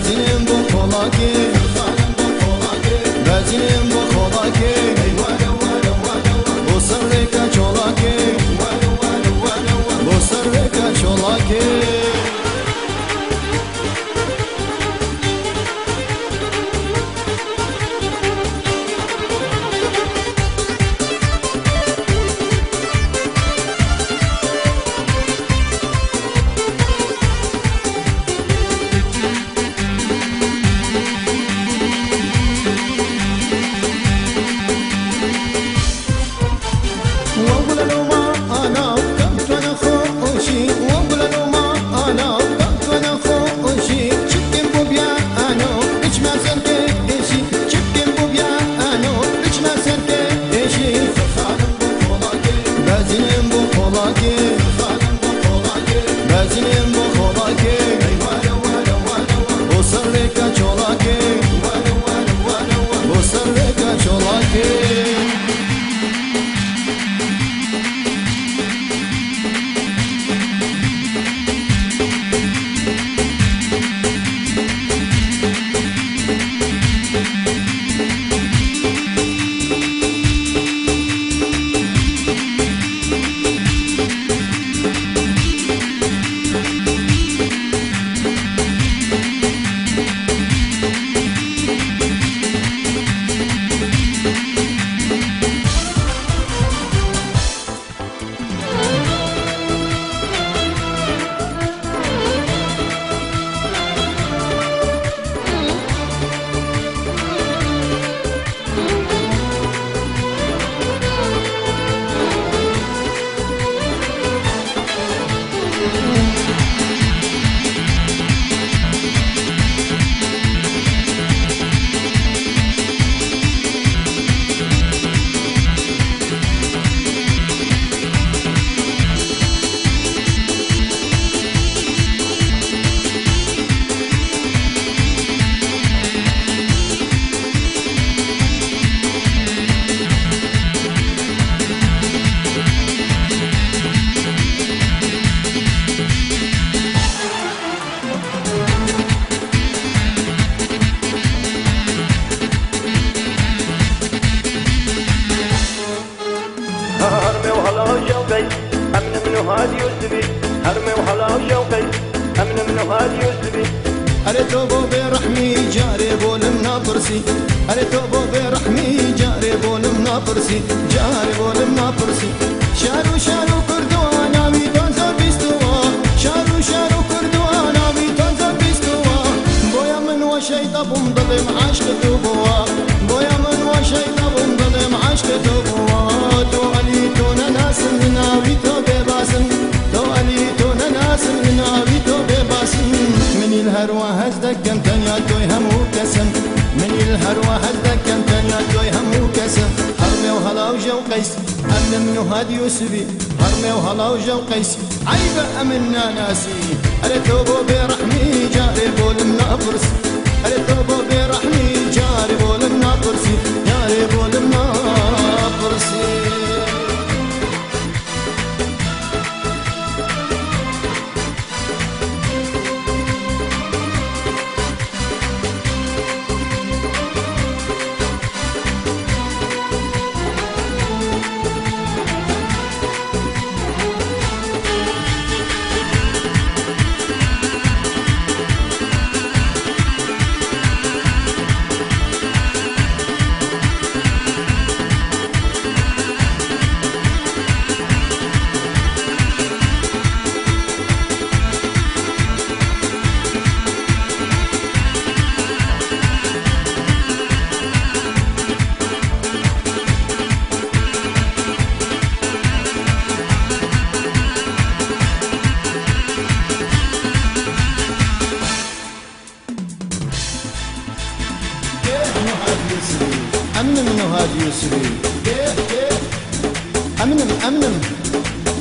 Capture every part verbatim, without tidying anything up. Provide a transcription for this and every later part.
Bezînin bo kolakê, bezînin bo kolakê, bo serrêka çolakê, bo serrêka çolakê. Bezînin bo xolakê, bo serrêka çolakê, bo serrêka çolakê. Her mew hela jew qey, em nim nuha diyosibî. Her mew hela jew qey, em nim nuha diyosibî. Erê to bo bêrehmî, carê bo lim napirsî. Erê to bo bêrehmî, carê bo lim napirsî. Carê bo lim napirsî. Şar û şar û Kurdo, navî to zor bîstuwa. Şar û şar û Kurdo, navî to zor bîstuwa. Boya min weşey tabûm, dilê min eşq tu bûwa. Boya min weşey tabûm, dilê min eşq tu bûwa. To Elî, to nenasim, navî to bêbasim. To Elî, to nenasim, navî to bêbasim. Min îl her wa hez dekem, tenya toy hemû kesim. Min îl her wa hez dekem, tenya toy hemû kesim. Her mew hela û jew qeys, em nim nuha diyosibî. Her mew hela û jew qeys. Eybe em in nanasî. Erê to bo bêrehmî, carê bo lim napirsî. Erê to bo bêrehmî, carê bo lim napirsî. Carê bo lim napirsî. Em nim nuha diyosibî. Em nim, em nim.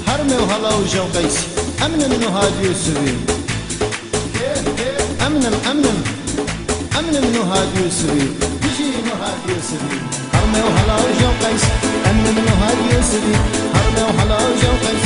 Her mew hela û jew qeys. Em nim nuha diyosibî. Em nim, em nim. Em nim nuha diyosibî. Bijî nuha diyosibî. Her mew hela û jew qeys. Em nim nuha diyosibî. Her mew hela û jew qeys.